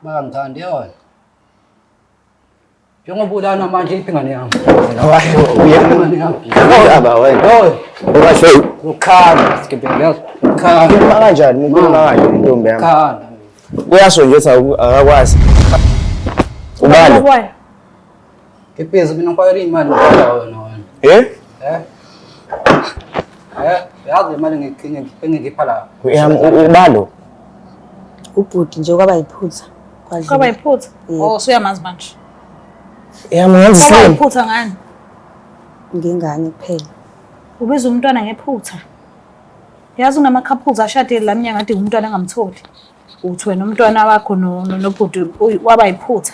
Bayangithanda yona. Njengoba ulana manje iphi ingane yami? Ingane yami. Uyaba wena. Ungasho ukhala sigebengu yazi. Ukhala. Ukhuluma kanjani? Ukhuluma kanjani intombi yami? Ukhala. Uyasho nje ukuthi akakwazi. Ubani? Ngibhizi mina ngifakela imali ngifaka wena wena. Eh? Eh? Eh, yazi imali engingipha la. Uyami ubalo. Ubhuti nje kwaba yiphutha. Kwadlula. Kwaba yiphutha. Oh, usuyamazi manje. Yami ngenza Kwaba isilima. yiphutha ngani? Ngengane kuphela. Ubiza umntwana ngephutha. Yazi unama-couples ashadile la mnyanga adinga umntwana angamtholi. Uthi wena umntwana wakho nobhuti waba yiphutha.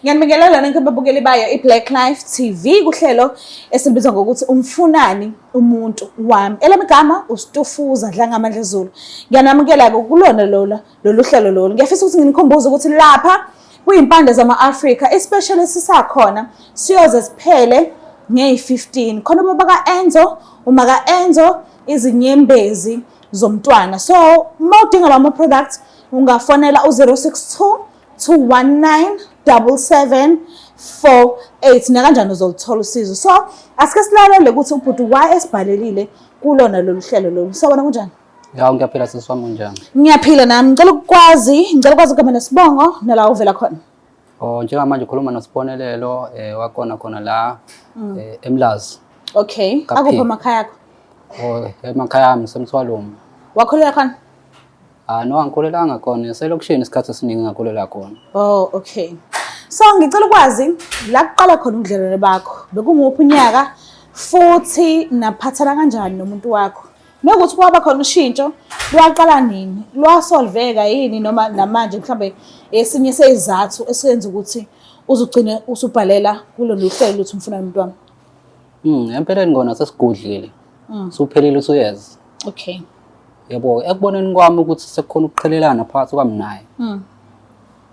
Ngiyanibingelela nonke ababukeli bayo i-Black Life TV kuhlelo esilibizwa ngokuthi umfunani umuntu wami. Elami igama uStufuza Dlangamandla Zulu. Ngiyanamukela-ke kulona lola lolu hlelo lolu. Ngiyafisa ukuthi nginikhumbuze ukuthi lapha kuyimpande zama-Afrika especially sisakhona siyoze siphele ngeyi-15. Khona ubaba ka-Enzo, uma ka-Enzo izinyembezi zomntwana. So uma udinga lama products ungafonela u-062 219 7748 nakanjani uzoluthola usizo. So asike silalele ukuthi ubhuti why esibhalelile kulona lolu hlelo lolu. Sawubona, kunjani? Ya, ngiyaphila sisi wami, kunjani? Ngiyaphila nami. Ngicela ukwazi, ngicela ukwazi igama nesibongo nala uvela khona. Oh, njengamanje ukhuluma noSibonelelo wakona khona la eMlazi. Okay. Kaphili. Akuphi amakhaya akho? Oh, emakhaya ami semthwalomo. Wakhulela khona? Ah, no, angikhulelanga khona, iselokishini isikhathi esiningi ngakhulela khona. Oh, okay. So ngicela ukwazi la kuqala khona ubudlelwane bakho. Bekunguphi unyaka futhi naphathana kanjani nomuntu wakho? Mekuthi kwaba khona ushintsho lwaqala nini? Lwasolveka yini noma namanje mhlambe esinye sezizathu esenza ukuthi uzugcine usubhalela kulolu hlelo ukuthi umfuna umuntu wami? Empeleni kona sesigudlile. Suphelile usuyeza. Okay. Yebo, ekuboneni kwami ukuthi sekukhona ukuqhelelana phakathi kwami naye.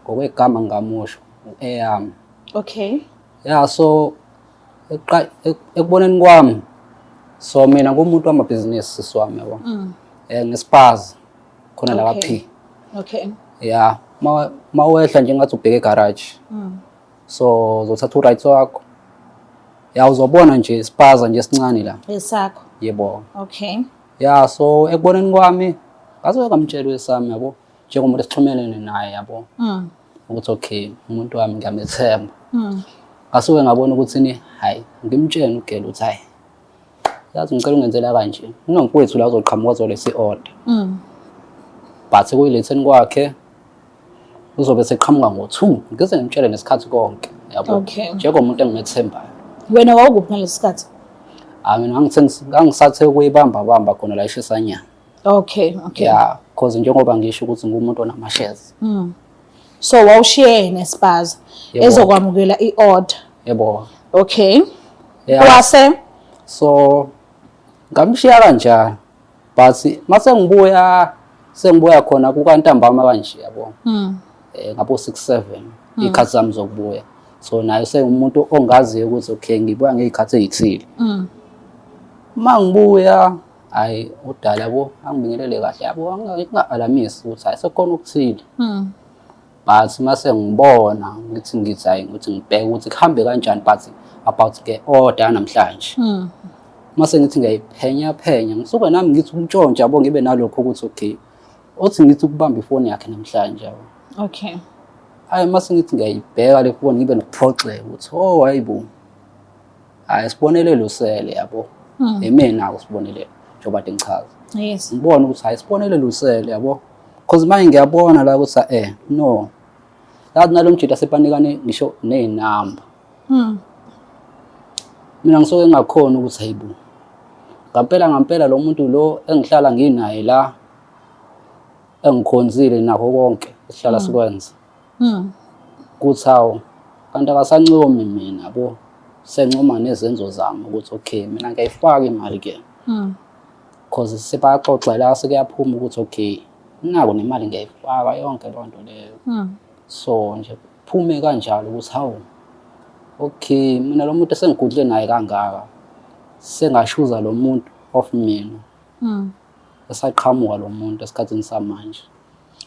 Ngokwegama ngingamusho, eyami. Okay. Ya, so ekuboneni kwami, so mina ngumuntu wamabhizinisi sisi wami yabo. Ngespaza khona la P. Okay. Ya, mawehla nje ngathi ubheke egarage. So uzothatha uright wakho. Ya, uzobona nje ispaza nje esincane la. Esakho. Yebo. Okay. Ya, so ekuboneni kwami ngaze ngamtshela wesami yabo, njengomuntu esixhumelene naye yabo. Ukuthi okay, umuntu wami ngiyamethemba. Ngasuke ngabona ukuthi ni hayi, ngimtshele ugela ukuthi hayi, yazi ngicela ungenzela kanje. Kunomfowethu la ozoqhamuka azoletha i-order. But kuyiletheni kwakhe uzobe seqhamuka ngo-2, ngize ngimtshele nesikhathi konke yabo. Okay. Njengomuntu engimethembayo. Wena wawukuphi ngalesi sikhathi? Ah, mina ngangisathe ukuyibamba bamba khona la eshisanyana. Okay, okay. Yeah, cause njengoba ngisho ukuthi ngumuntu onama-shares. So wawushiye yena espaza Yebo. ezokwamukela i-order. Yebo. Okay. Yeah. Wase So ngamshiya kanjalo. But mase ngibuya sengibuya khona kukantambama kanje yabo. Ngabo 6 7 ikhathi zami zokubuya. So naye sengumuntu ongaziyo ukuthi okay ngibuya ngezikhathi ezithile. Uma ngibuya hayi udala yabo angibingelele kahle yabo, nginga-alamisi ukuthi hayi sekukhona okuthile. But mase ngibona ngithi hayi ngithi ngibheke ukuthi kuhambe kanjani, but about ke order namhlanje. Mase ngithi ngiyayiphenya phenya, ngisuke nami ngithi umntshontsha yabo, ngibe nalokho ukuthi okay othi ngithi ukubamba ifoni yakhe namhlanje yabo. Okay. Hayi mase ngithi ngiyayibheka le foni ngibe nokuphoxeka ukuthi oh hayibo. Hayi Sibonelelo usele yabo. Imina uSibonelelo njengoba kade ngichaza. Yes. Ngibona ukuthi hayi Sibonelelo usele yabo. Cause manje ngiyabona la ukuthi no. Yazi nalo mjita sepanikane ngisho nezinamba. Mina ngisuke ngingakhona ukuthi hayibo. Ngampela ngampela lo muntu lo engihlala nginaye la engikhonzile nakho konke esihlala sikwenza. Kuthi hawu kanti akasancomi mina yabo, sencoma nezenzo zami ukuthi okay mina ngiyayifaka imali ke. Cause sebaxoxa la sekuyaphuma ukuthi okay nako nemali ngiyayifaka yonke loo nto leyo. So nje phume kanjalo ukuthi hawu Okay, mina lo muntu esengigudle naye kangaka sengashuza lo muntu of mina. Esaqhamuka lo muntu esikhathini samanje.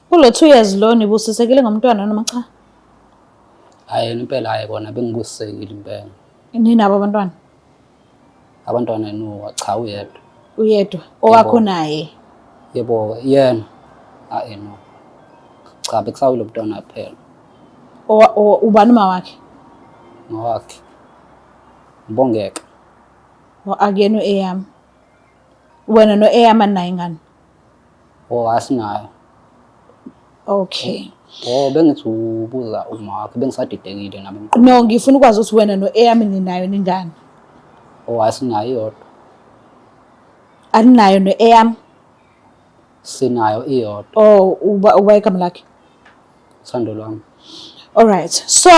Kulo 2 years lo nibusisekile ngomntwana noma cha? Hhayi impela, hhayi kona bengibusisekile impela. Ninabo abantwana? Abantwana no, cha uyedwa. Uyedwa owakho naye? Yebo, yena. Hayi no. Cha bekusawile mntwana phela. Ubani uma wakhe? Ngowakhe. Ngibongeka. Akuyena u-Eyami. Wena no-Eyami aninayo ingane? Oh, asinayo. Okay. Oh, bengithi ubuza uma wakhe bengisadidekile nami. No, ngifuna ukwazi ukuthi wena no-Eyami ninayo ningane. Oh, asinayo iyodwa. Aninayo no-Eyami? Sinayo iyodwa. Oh, uba igama lakhe? Uthando lwami. All right. So,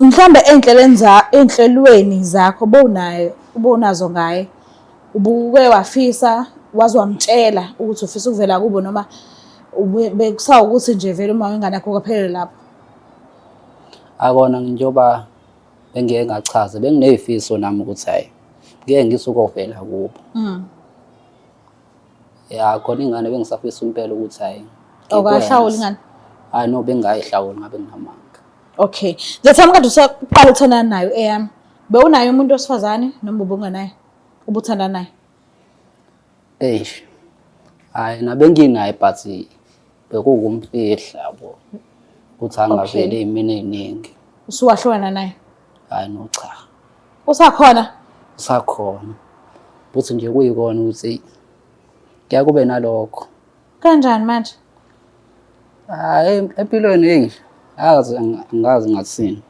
mhlambe enhlelweni za enhlelweni zakho bowunayo ubonazo ngaye. Ubuke wafisa waze wamtshela ukuthi ufisa ukuvela kubo noma bekusawukuthi nje vele uma wengane yakho kwaphelele lapho. Akona njengoba bengeke ngachaza benginezifiso nami ukuthi hayi ngeke ngisukovela kubo. Ya khona ingane bengisafisa impela ukuthi hayi. Awukahlawuli ingane? Hayi no, bengayihlawuli ngabe nginamanga. Okay. The time kade usaqala uthandana nayo eyami. Bewunaye umuntu wesifazane noma ubunganaye? Ubuthandana naye? Eish. Hayi nabenginaye but bekuwumfihla yabo. Ukuthi angaveli imini eziningi. Usuwahlukana naye? Hayi no, cha. Usakhona? Usakhona. Futhi nje kuyikona ukuthi kuya kube nalokho. Kanjani manje? Hayi empilweni hey, angazi angazi ngathini.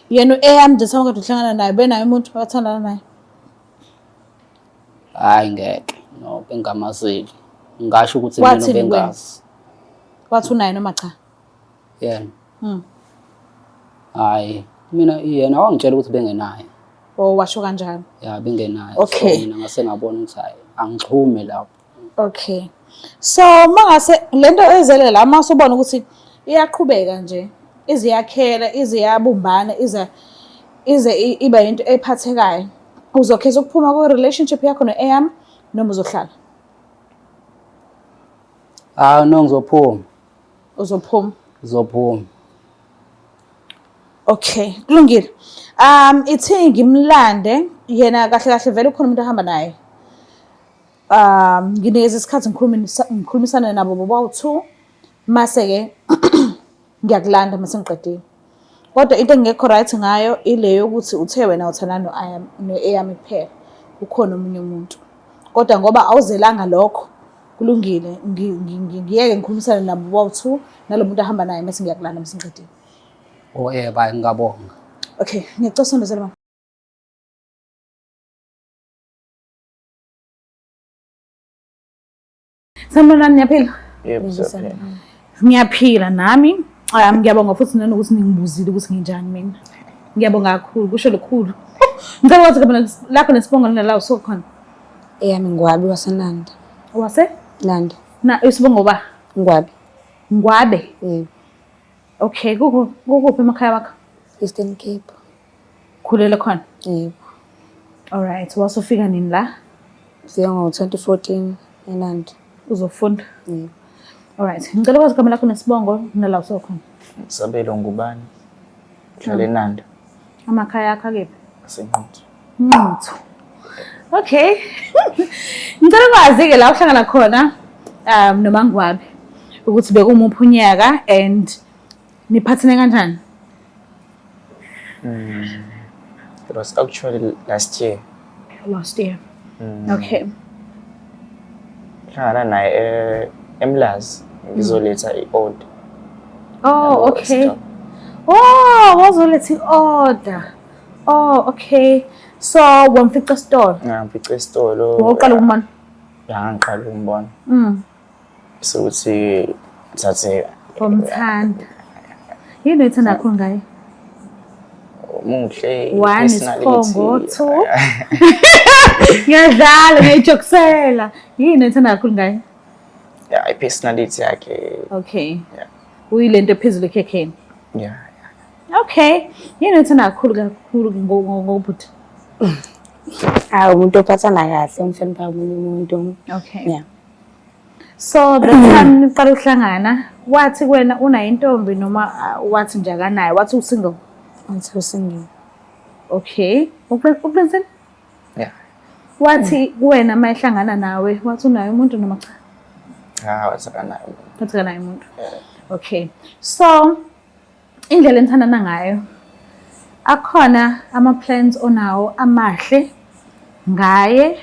Yena u-Eyami nje kade uhlangana naye benaye umuntu othandana naye? Hayi ngeke, no bengamazeli. Ngisho ukuthi mina Wathini kuwena? bengazi. Wathi unaye noma cha? Yena. Hayi mina yena wangitshela ukuthi bengenaye. Oh, washo kanjalo. Ya bengenaye. Okay. So mina ngase ngabona ukuthi hayi angixhume lapho. Okay. So mangase lento ezele la mase ubona ukuthi iyaqhubeka nje iziyakhela iziyabumbana ize ibe into ephathekayo. Uzokhetha ukuphuma ku relationship yakho no-Eyami noma uzohlala? Ah no, ngizophuma. Uzophuma. Ngizophuma. Okay, kulungile. Ithi ngimlande yena kahle kahle vele ukhona umuntu ohamba naye. Nginikeza isikhathi ngikhulumisane nabo bobawu-2 mase ke ngiyakulanda mase ngiqedile. Kodwa into engekho right ngayo ile yokuthi uthe wena uthandana no-Eyami kuphela. Ukhona omunye umuntu. Kodwa ngoba awuzelanga lokho kulungile ngiyeke ngikhulumisane nabo bobawu-2 nalo muntu ahamba naye mase ngiyakulanda mase ngiqedile. Oh bye ngiyabonga. Okay, ngiyacela usondezele mama. Sanibonani, niyaphila? Yebo, siyaphila. Ngiyaphila nami. Ngiyabonga futhi nanokuthi ningibuzile ukuthi nginjani mina. Ngiyabonga kakhulu, kusho lukhulu. Ngicela ukwazi igama lakho nesibongo nala usuka khona. Eyami Ngwabi waseNanda. Wase? Nanda. Na isibongo ba? Ngwabi. Ngwabe. Yebo. Okay, kukuphi emakhaya wakho? Eastern Cape. Khulele khona? Yebo. All right, wasufika nini la? Fika ngo-2014 eNanda. Uzofunda? Yebo. All right, ngicela ukwazi igama lakho nesibongo nala usuka khona. Sabelo Ngubane. Ngihlala eNanda. Amakhaya akho akephi? Asenquthu. Nquthu. Okay. Ngicela ukwazi-ke la uhlangana khona noMangwabe ukuthi bekumuphi unyaka and niphathene kanjani? It was actually last year. Last year. Okay. Hlangana naye eMlazi ngizoletha i-order. Oh, okay. Oh, wazoletha i-order. Oh, okay. So, wamfica esitolo? Ngamfica esitolo. Wawuqala ukumbona? Ya, ngiqala ukumbona. Sokuthi thathe Wamthanda. Yini oyithanda kakhulu ngaye? Muhle. 1 isiphongo, 2. Ngiyadlala, ngiyajokisela. Yini oyithanda kakhulu ngaye? Yeah, i-personality yakhe. Okay. Yeah. Uyilento ephezulu ekhekheni. Yeah. Okay. Yini oyithanda kakhulu kakhulu ngobhuti? Hawu umuntu ophathana kahle, umhlonipha omunye umuntu. Okay. Yeah. So the time niqala ukuhlangana wathi kuwena unayo intombi noma wathi nje akanayo, wathi usingle. Wathi usingle. Okay. Uprincess? Yeah. Wathi kuwena uma ehlangana nawe wathi unayo umuntu noma cha? Cha, wathi akanayo umuntu. Wathi akanayo umuntu. Okay. So indlela enithandana ngayo akhona ama-plans onawo amahle ngaye,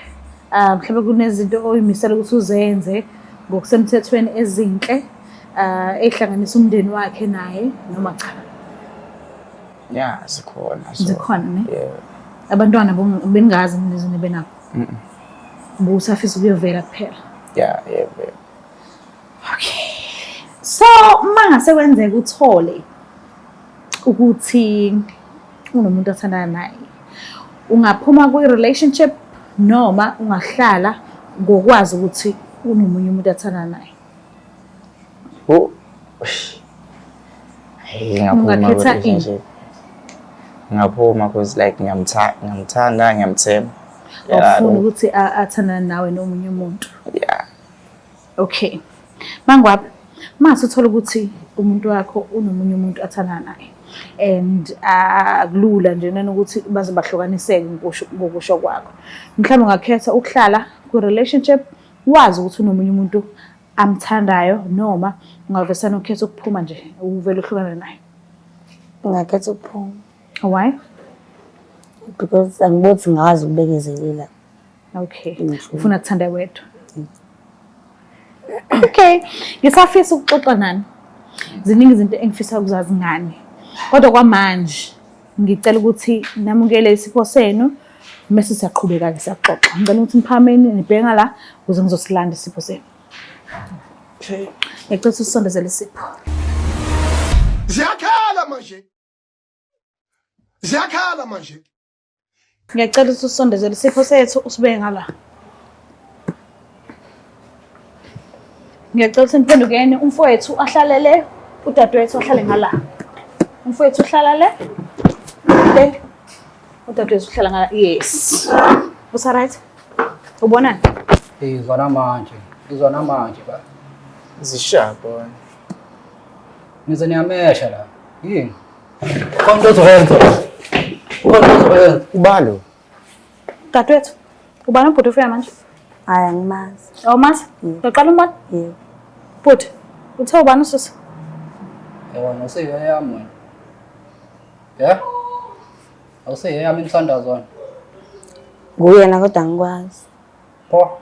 mhlawumbe kunezinto oyimisela ukuthi uzenze ngokusemthethweni ezinhle, ey'hlanganisa umndeni wakhe naye noma cha? Yeah, zikhona. Zikhona ne? Yeah. Abantwana beningazi nize nibe nabo? Ubusafisa ukuyovela kuphela? Yeah, yebo, yebo. Okay. So, uma ngase kwenzeka uthole ukuthi unomuntu othandana naye, ungaphuma kwi-relationship noma ungahlala ngokwazi ukuthi unomunye umuntu athandana naye? Oh. Hey, ngaphuma Ungakhetha ini? kwi-relationship. Ngaphuma cause like ngiyamthanda, ngiyamthemba. Yeah, I Awufuni don't- ukuthi athandane nawe nomunye umuntu. Yeah. Okay. Mangwabe, mase uthola ukuthi umuntu wakho unomunye umuntu athandana naye and akulula nje nanokuthi baze bahlukaniseke ngokusho kwakho. Mhlawumbe ungakhetha ukuhlala kwi-relationship wazi ukuthi unomunye umuntu amthandayo noma ungavesana ukhetha ukuphuma nje uvele uhlukane naye. Ngingakhetha ukuphuma. Why? Because angiboni ukuthi ngingakwazi ukubekezelela. Okay. Ufuna kuthanda wedwa. Okay. Ngisafisa ukuxoxa nani. Ziningi izinto engifisa ukuzazi ngani. Kodwa kwamanje ngicela ukuthi namukele isipho senu mese siyaqhubeka-ke siyaxoxa. Ngicela ukuthi niphakameni nibheke ngala ukuze ngizosilanda isipho senu. Okay. Ngicela ukuthi usondezele isipho. Ziyakhala manje. Ziyakhala manje. Ngiyacela ukuthi usondezele isipho sethu usibeke ngala. Ngiyacela ukuthi niphendukeni umfowethu ahlalele udadewethu ahlale ngala. Umfowethu uhlala le. Le. Udadewethu uhlala ngala. Yes. Usa right? Ubonani? Izwa namanje, izwa namanje ba. Zishapho wena. Nize niyamesha la. Yini? Khona into ozoyenza. Khona into ozoyenza. Ubalo. Dadewethu, ubani ubhuti ufika manje? Hhayi angimazi. Awumazi? Uyaqala umbona? Yebo. Bhuti, uthe ubani usisi? Yebo, awusiyo eyami wena. Yeah? Awusiyo eyami imithandazo wena. Nguyena kodwa angikwazi. Pho.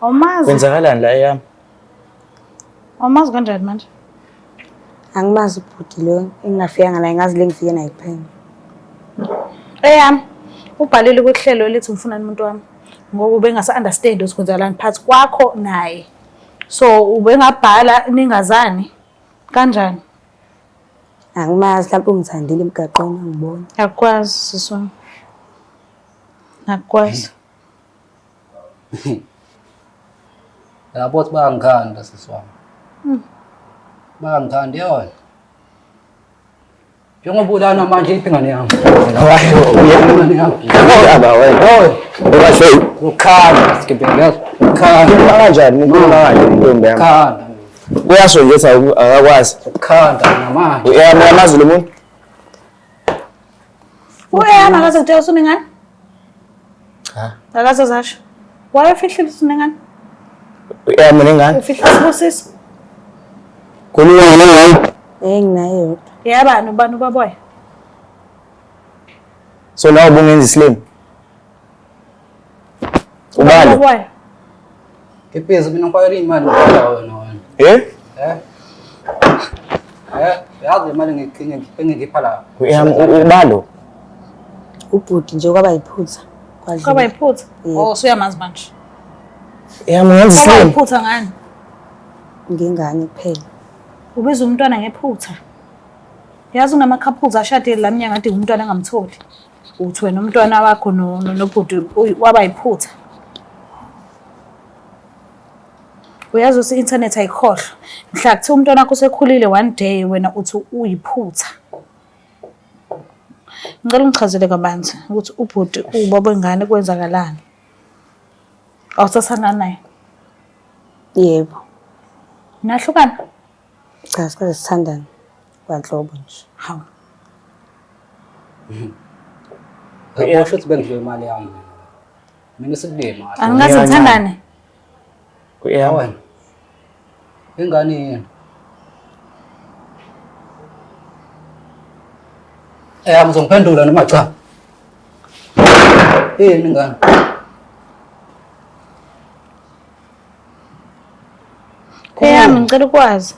Awumazi? Kwenzakalani la eyami? Awumazi kanjani manje? Angimazi ubhuti lo engingafikanga naye, ngazi le ngifike naye kuphela. Eyami, ubhalile kuhlelo elithi umfunani umuntu wami ngoba ubengasa-understand ukuthi kwenzakalani phakathi kwakho naye. So ubengabhala ningazani kanjani? Angimazi, mhlawumbe ungithandile emgaqweni angibona. Akukwazi sisi wami. Akukwazi. Yabo ukuthi bayangithanda sisi wami. Bayangithanda yona. Njengoba ulana manje iphi ingane yami? Ingane yami. Uyaba wena. Oy, Ungasho ukhala sigebengu yazi. Ukhala. ukhuluma kanjani? Ukhuluma kanjani intombi yami? Ukhala. Uyasho nje ukuthi akakwazi. Ukhala namanje. Uyamazi lo muntu? Uyama akaze kutshela ukuthi unengane? Cha. Akaze zasho. Why ufihlile ukuthi unengane? Uyama nengane? Ufihla isibusiso. Khuluma nengane. Eh nginaye yodwa. Yabani ubani ubaboya? So nawe ubungenza islim. Ubalo. Ubaboya. Ngibhizi mina ngifakela iy'mali ngibhala wena wena. Eh? Eh? Eh, yazi imali engingipha la. Uyama ubalo. Ubhuti nje kwaba yiphutha. Kwadlula. Kwaba yiphutha. Yebo. Oh, usuyamazi manje. Uyama ungenza Kwaba islim. yiphutha ngani? Ngengane kuphela. Ubiza umntwana ngephutha. Yazi unama-couples ashadile la mnyanga adinga umntwana angamtholi. Uthi wena umntwana wakho nobhuti waba yiphutha. Uyazi ukuthi i-internet ayikhohlwa. Mhla kuthiwa umntwana wakho usekhulile one day wena uthi uyiphutha. Ngicela ungichazele kabanzi ukuthi ubhuti ubaba wengane kwenzakalani. Awusathandani naye? Yebo. Nahlukana? Cha, sikaze sithandane kwanhlobo nje. Hawu. Yabo shuthi bengidliwe imali yami mina. Mina sikuliye imali. Angikaze ngithandane. Uyami. Wena. Ingane yini? Eh, ngizongiphendula noma cha. Yini ingane? Eyami ngicela ukwazi.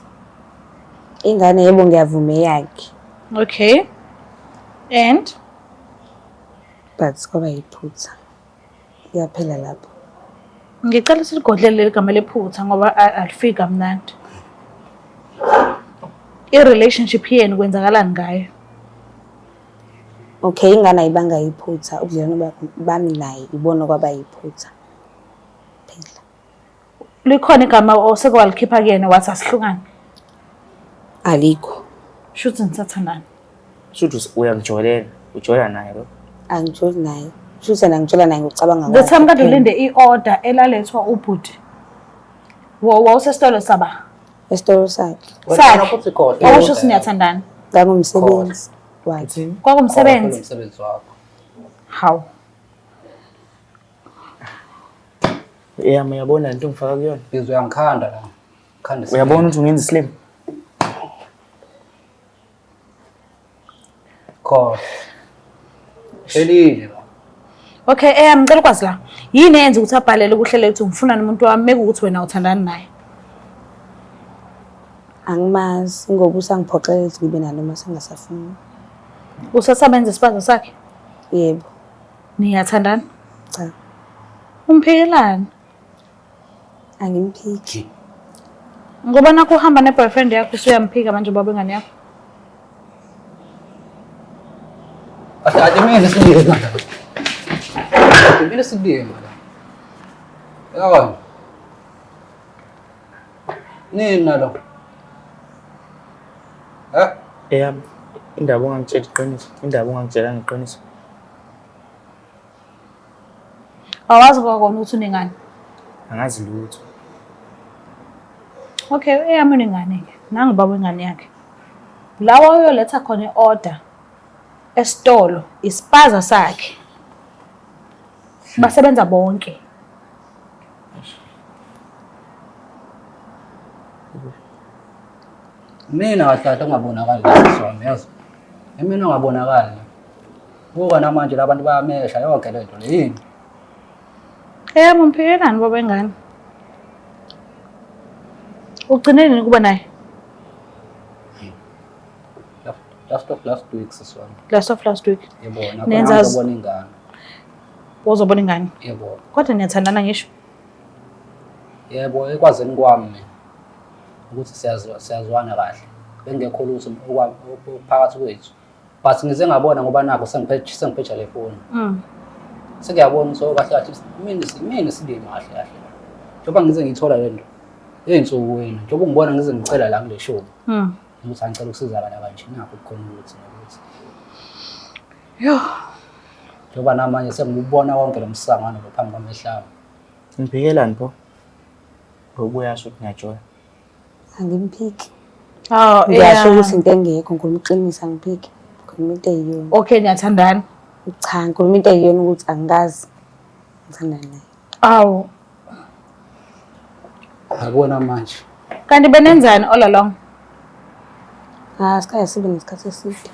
Ingane yebo ngiyavuma eyakhe. Okay. And But kwaba yiphutha. Iyaphela lapho. Ngicela siligodlele leli gama lephutha ngoba alifiki kamnandi. I-relationship yenu kwenzakalani ngayo? Okay, ingane ayibanga yiphutha, ubudlelwano bami naye ibona kwaba yiphutha. Phela. Likhona igama oseke walikhipha kuyena wathi asihlukane? Alikho. Shuthi nisathandana. Shuthi uyamjolela, ujola naye lo. Angijoli naye. Shuthi yena ngijola naye ngokucabanga The time kade kuphela. ulinde i-order elalethwa ubhuti. Wawusesitolo saba? Esitolo sakhe. Wena Sakhe. futhi khohlwa. Okusho ukuthi niyathandana. Ngangumsebenzi wakhe. Kwakumsebenzi. Umsebenzi wakho. Hawu. Eyami uyabona lento ongifaka kuyona. Bizwe uyangikhanda la. Khanda. Uyabona ukuthi ungenza isilima. Khohlwa. Phelile la. Okay, eyami ngicela ukwazi la. Yini eyenza ukuthi abhalele kuhlele ukuthi ngifuna nomuntu wami mekuwukuthi wena uthandani naye? Angimazi ngoba usangiphoxela ukuthi ngibe naye noma sengasafuni. Usasebenza isipaza sakhe? Yebo. Niyathandana? Cha. Umphikelani? Angimphiki. Ngoba nakho uhamba ne-boyfriend yakho usuyamphika manje ubaba wengane yakho. Kahle kahle mina silima la. Mina silima la. Yabona. Nini nalo? Eh? Eyami indaba ongangitshela iqiniso, indaba ongangitshelanga iqiniso. Awazi kwakona ukuthi unengane. Angazi lutho. Okay, eyami unengane-ke. Nangu ubaba wengane yakhe. Lawa uyoletha khona i-order esitolo, ispaza sakhe. Basebenza bonke. Mina kahle kahle ongabonakali la sisi wami yazi. Mina ongabonakali. Buka namanje labantu bayamesha yonke lento le yini? Eyami umphikelani baba wengane? Ugcine nini kuba naye? Last of last week sisi wami. Last of last week. Yebo, Nenza nakho ngizobona ingane. Wozobona ingane. Yebo. Kodwa niyathandana ngisho. Yebo, ekwazini kwami mina ukuthi siyazwana kahle. Bengekho lutho phakathi kwethu. But ngize ngabona ngoba nakho sengipheja le foni. Sengiyabona ukuthi kahle kahle mina silima kahle kahle. Njengoba ngize ngiyithola le nto ey'nsukwini, njengoba ungibona ngize ngicela la kule show. Ukuthi angicela ukusizakala kanje nakho kukhona ukuthi nokuthi. Yo. Njengoba namanje sengikubona konke lo msangano lo phambi kwamehlo ami. Ngiphikelani pho? Ngoba uyasho ukuthi ngiyajola. Angimphiki. Oh, Ngiyasho yeah. ukuthi into engekho ngikhuluma iqiniso angiphiki. Ngikhuluma into eyiyona. Okay, niyathandana. Cha, ngikhuluma into eyiyona ukuthi angikazi ngithandane naye. Awu. Akubona manje. Kanti benenzani all along? Ah, sikaze sibe nesikhathi eside.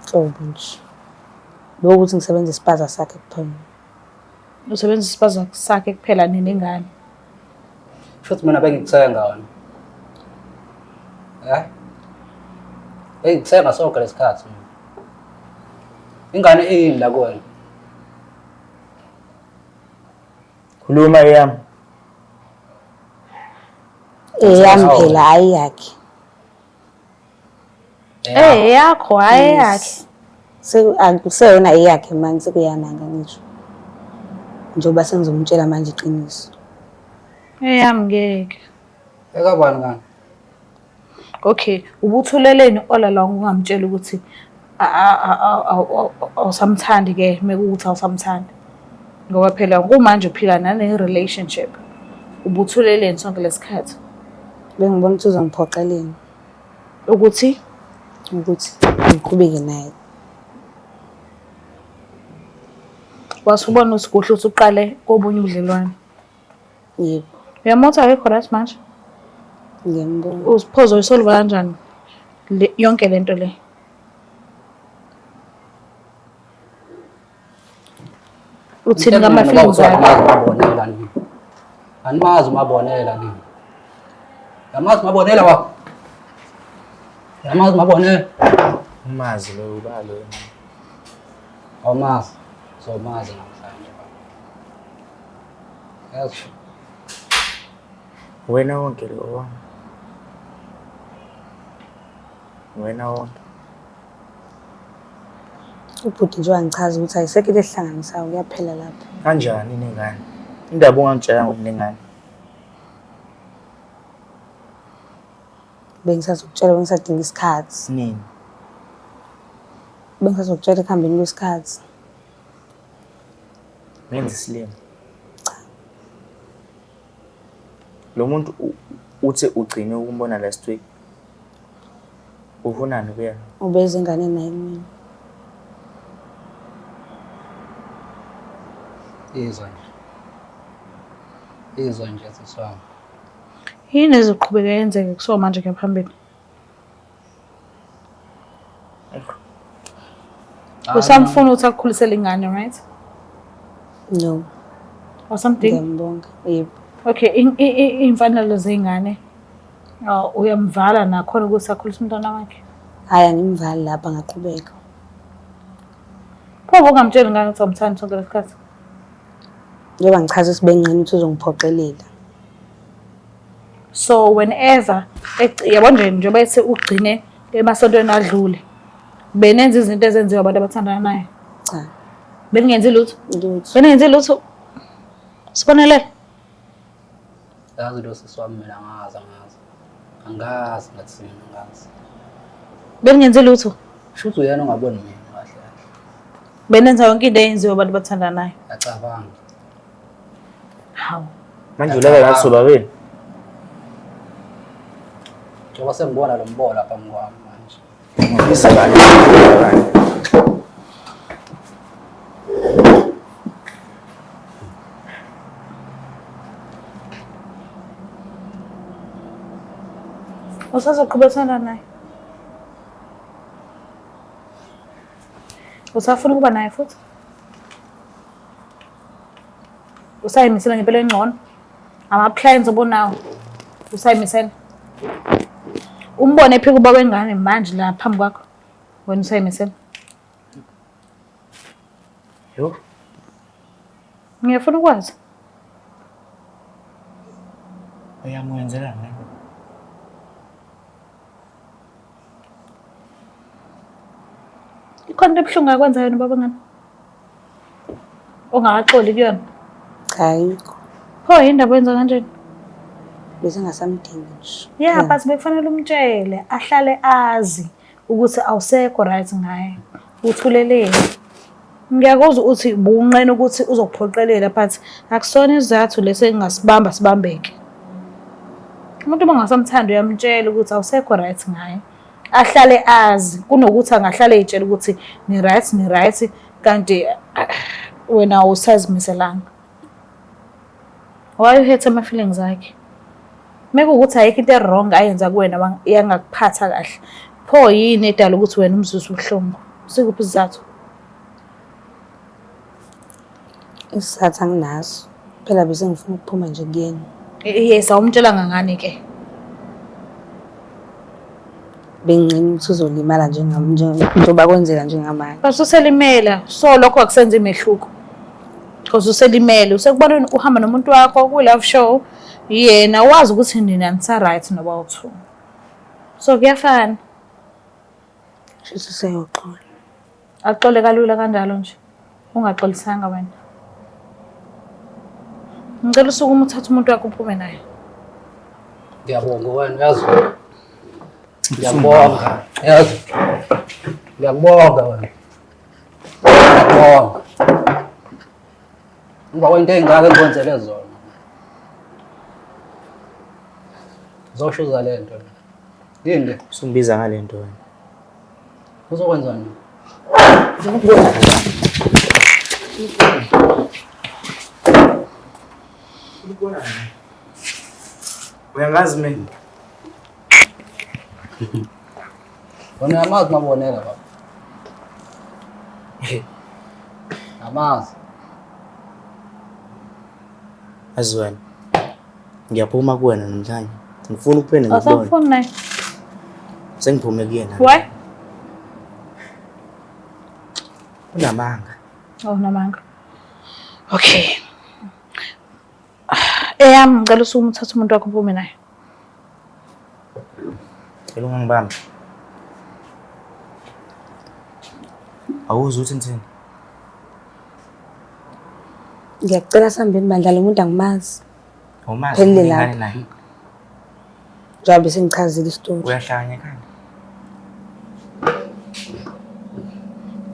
Nhlobo nje. Lokuthi ngisebenza isipaza sakhe kuphela. Usebenzisa isipaza sakhe kuphela nini ingane? Shuthi mina bengikuthenga wena. Eh? Bengikuthenga sonke lesikhathi. Ingane iyini la kuwena? Khuluma eyami. Eyami phela hayi yakhe. Eh, yakho hayi yakhe. Sekuseyona eyakhe manje sekuyamanga ngisho. Njengoba sengizomtshela manje iqiniso. Eyami ngeke. Ekabani ngani? Okay, ubuthuleleni all along ungamtsheli ukuthi Awusamthandi ke mekuwukuthi awusamthandi. Ngoba phela kumanje uphila nane relationship. Ubuthuleleni sonke lesikhathi? Bengibona ukuthi uzongiphoqeleni. Ukuthi? Ukuthi ngiqhubeke naye. Wasubona ukuthi kuhle ukuthi uqale kobunye ubudlelwane. Yebo. Uyamotha akekho right manje? Ngiyambona. Uziphozo uyisolva kanjani yonke lento le? Uthini ngama-feelings akhe? Mabonela nini? Animazi uMabonela nini? Yamazi uMabonela wa? Yamazi uMabonela? Umazi lo uba lo. Awumazi. Uzomazi namhlanje. Yazi. Wena wonke lo wami. Wena wonke. Ubhuti nje wangichaza ukuthi ayisekho into esihlanganisayo kuyaphela lapho. Kanjani nengane? Indaba ungangitshelanga ukuthi nengane. Bengisazokutshela bengisadinga isikhathi. Nini? Bengisazokutshela ekuhambeni kwesikhathi. Ngenza isilima. Cha. Lo muntu uthi ugcine ukumbona last week. Ufunani kuyena? Ubeza ingane naye kumina. Izwa nje. Izwa nje sisi wami. Yini ezoqhubeka yenzeke kusuka manje kuya phambili? Usamfuna ukuthi akukhulisele ingane, right? No. Awusamdingi? Ngiyambonga. Yebo. Okay, iy'mfanelo zey'ngane uyamvala nakhona ukuthi akhulise umntwana wakhe? Hhayi angimvali lapha ngaqhubeka. Pho ubungamtsheli ngani ukuthi awumthandi sonke lesikhathi? Njengoba ngichaza ukuthi benginqena ukuthi uzongiphoqelela. So whenever yabo nje njengoba ethi ugcine emasontweni adlule benenza izinto ezenziwa abantu abathandana naye? Cha. Beningenzi lutho? Lutho. Beningenzi lutho? Sibonelele. Yazi lo sisi wami mina angazi angazi. Angazi ngathi mina angazi. Beningenzi lutho? Shuthi uyena ongaboni mina kahle kahle. Benenza yonke into eyenziwa abantu abathandanayo. Ngiyacabanga. Hawu. Manje ulala nathi sobabili. Njengoba sengibona lo mbola phambi kwami manje. Ngifisa kahle. Usazoqhubekisana naye? Usafuna ukuba naye futhi? Usayimisela ngempilo engcono? Ama-plans obunawo usayimisela? Umbone ephika ubaba wengane manje la phambi kwakho, wena usayimisela? Yho. Ngiyafuna ukwazi. Uyamwenzelani le? Ikhona into ebuhlungu akwenza yona ubaba wengane? Ongakaxoli kuyona? Cha ayikho. Pho yini ndaba wenza kanjena? Bese ngasamdingi nje. Yeah, but bekufanele umtshele ahlale azi ukuthi awusekho right ngaye. Uthuleleni. Ngiyakuzwa ukuthi bunqena ukuthi uzokuphoqelela but akusona isizathu lesi engasibamba sibambeke. Umuntu uma ungasamthandi uyamtshela ukuthi awusekho right ngaye. Ahlale azi kunokuthi angahlale ey'tshela ukuthi ni right ni right kanti wena awusazimiselanga. Why uhethe ama-feelings akhe? Mekuwukuthi ayikho into e-wrong ayenza kuwena yangakuphatha kahle, pho yini edala ukuthi wena umzwise ubuhlungu? Sikuphi isizathu? Isizathu anginaso. Phela bese ngifuna ukuphuma nje kuyena. Yes, awumtshelanga ngani ke? Benginqena ukuthi uzolimala njengoba kwenzeka njengamanje. But uselimele, so lokho akusenzi imehluko. Because uselimele, usekubona uhamba nomuntu wakho kwi-love show, yena wazi ukuthi nina nisa-right noba u-two. So kuyafana. Shuthi useyoxola. Axole kalula kanjalo nje. Ungaxolisanga wena. Ngicela usukume uthathe umuntu wakho uphume naye. Ngiyabonga wena uyazi. Ngiyabonga. Yazi. Ngiyakubonga wena. Ngiyakubonga. Emva kwento ey'ngaka engikwenzele zona. Zoshuza le nto. Yini le? Usungibiza ngale nto wena. Uzokwenzani? Uyangazi mina. Wena uyamazi mabonela baba. Amazi. Azi wena. Ngiyaphuma kuwena namhlanje. Ngifuna ukuphinde ngikubone. Awusamfuni naye. Sengiphume kuyena. Why? Unamanga. Oh, namanga. Okay. Eyami ngicela usukume uthathe umuntu wakho uphume naye. Cela ungangibambi. Awuzwa ukuthi ngithini? Ngiyakucela sihambeni bandla lo muntu angimazi. Awumazi Phelile ingane lapho. naye. Njengoba besengichazile isitori. Uyahlanya ekhanda.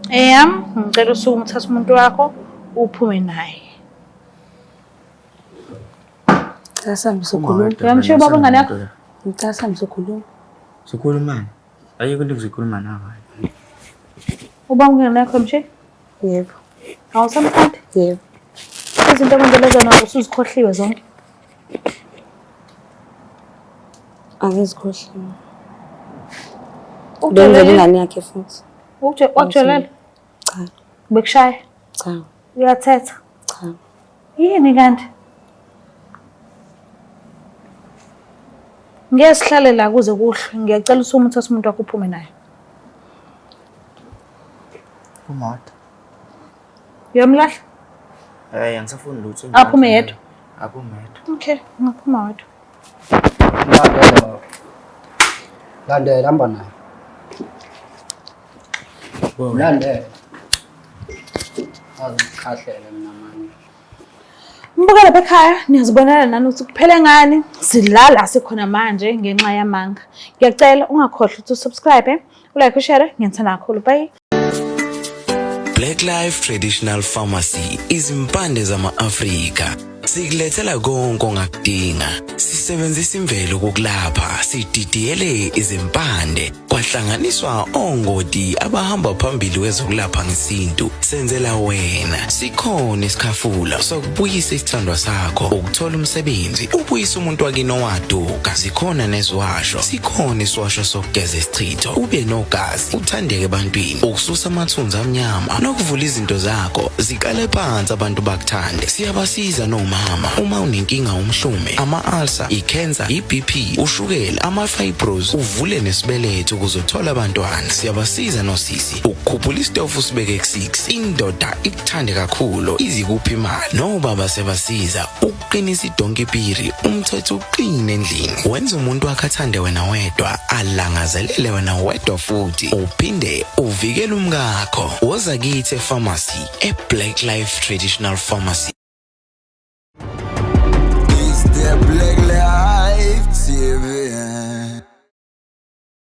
Eyami ngicela usukume uthathe umuntu wakho uphume naye. Ngicela sihambe sokhuluma. Uyamshiya ubaba ingane yakho? Ngicela sihambe sokhuluma. Sikhulumani? Ayikho into engizoyikhuluma nawe. Ubaba ingane yakho mshiya? Yebo. Awusamthandi? Yebo. Izinto okwenzele zona usuzikhohliwe zonke. Angizikhohliwe. Benzela ingane yakhe futhi. Wakujolela? Cha. Bekushaya? Cha. Uyathetha? Cha. Yini kanti? Ngeke sihlale la kuze kuhlwe. Ngiyacela usukume uthathe umuntu wakho uphume naye. Umoto. Uyamlahla? Eh, angisafuni lutho. Aphume yedwa? Aphume yedwa. Okay, ungaphuma wedwa. Landela baba. Landela hamba naye. Landela. Azikhahlele mina manje. Mbukela lapha ekhaya niyazibonela nani ukuthi kuphele ngani sidlala sikhona manje ngenxa yamanga. Ngiyacela ungakhohlwa ukuthi usubscribe, ulike, ushare, ngiyathanda kakhulu. Bye. Black Life Traditional Pharmacy izimpande zama-Afrika sikulethela konke ongakudinga. Sisebenzisa imvelo kokulapha, sididiyele izimpande kwahlanganiswa ongoti abahamba phambili kwezokulapha ngesintu. Senzela wena sikhona isikhafula sokubuyisa isithandwa sakho, ukuthola umsebenzi, ubuyise umuntu wakini owaduka. Zikhona neziwasho, sikhona isiwasho sokugeza isichitho, ube nogazi, uthandeke ebantwini, ukususa amathunzi amnyama nokuvula izinto zakho ziqale phansi abantu bakuthande. Siyabasiza nomama uma unenkinga umhlume, ama-ulcer, i-cancer, i-BP, ushukela, ama-fibros, uvule nesibeletho ukuze uthole abantwana. Siyabasiza nosisi ukukhuphula isitofu usibeke ku-6, indoda ikuthande kakhulu izikuphi imali. Nobaba siyabasiza ukuqinisa idonkipiri, umthetho uqine endlini, wenza umuntu wakhe athande wena wedwa, alangazelele wena wedwa, futhi uphinde uvikele umkakho. Woza kithi epharmacy e-Black Life Traditional Pharmacy.